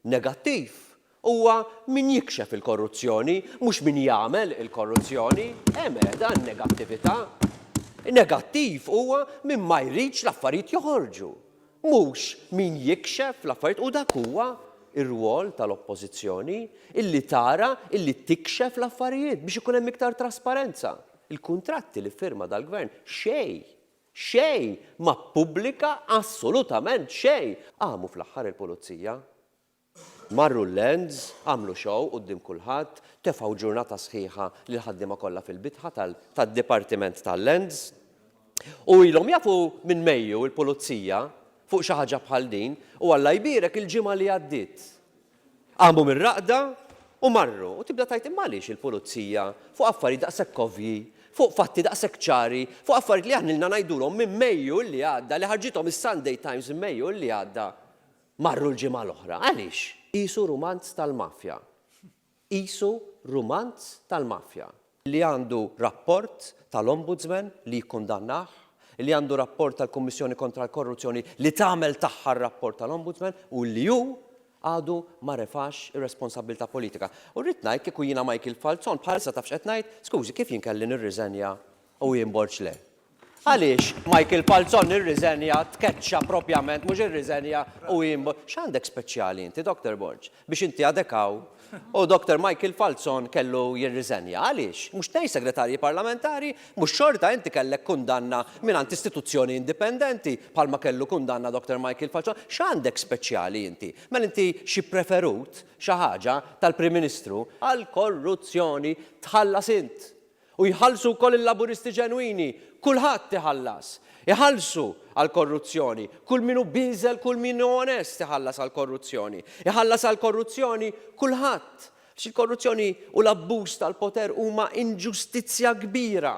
Negattiv huwa min jikxef il-korruzzjoni, mhux min jagħmel il-korruzzjoni. Hemm qiegħda n-negattività. Negattiv huwa min ma jridx l-affarijiet joħorġu, mhux min jikxef l-affarijiet u dak huwa r-rwol tal-Oppożizzjoni illi tara illi tikxef l-affarijiet biex ikun hemm iktar trasparenza. Il-kuntratti li ffirma dal-Gvern xejn Xejn ma ppubblika assolutament xejn! Qamu fl-aħħar il-pulizija. Marru l-Lands, għamlu show quddiem kulħadd, tefgħu ġurnata sħiħa lill-ħaddiema kollha fil-bitħa tad-Dipartiment tal-Lands. U ilhom jafu minn Mejju l-pulizija fuq xi ħaġa bħal din u Alla jbierek il-ġimgħa li għaddiet. Qamu mir-raqda u marru. U tibda tgħid imma għaliex il-pulizija fuq affarijiet daqshekk ovvji, fuq fatti daqshekk ċari, fuq affarijiet li aħna ilna ngħidulhom minn Mejju li għadda, li ħarġithom is-Sunday Times minn Mejju li għadda, marru l-ġimgħa l-oħra. Għaliex? Qisu rumanz tal-mafja. Qisu rumanz tal-mafja. Li għandu rapport tal-Ombudsman li jikkundannah, li għandu rapport tal-Kummissjoni kontra l-Korruzzjoni li tagħmel tagħha r-rapport tal-Ombudsman u li hu għadu ma refax ir-responsabbiltà politika. U rrid ngħid kieku jiena Michael Falzon bħalissa taf x'qed ngħid? Skużi, kif jien kelli nirriżenja u Ian Borg le? Għaliex Michael Falzon irriżenja, tkeċċa propjament, mhux irriżenja u Ian Borg. X'għandek speċjali inti, Doctor Borg, biex inti għadek hawn u Doctor Michael Falzon kellu jirriżenja? Għaliex? Mhux tnejn segretarji parlamentari? Mhux xorta inti kellek kundanna mingħand istituzzjoni indipendenti bħalma kellu kundanna Doctor Michael Falzon? X'għandek speċjali inti? Mela inti xi preferut, xi ħaġa, tal-Prim Ministru? Għall-korruzzjoni tħallas int. U jħallsu wkoll il-Laburisti ġenwini. Kulħadd iħallas. Iħallsu għall-korruzzjoni. Kull min hu bieżel, kull min hu onest iħallas għall-korruzzjoni. Iħallas għall-korruzzjoni kulħadd. Għax il-korruzzjoni u l-abbuż tal-poter huma inġustizzja kbira.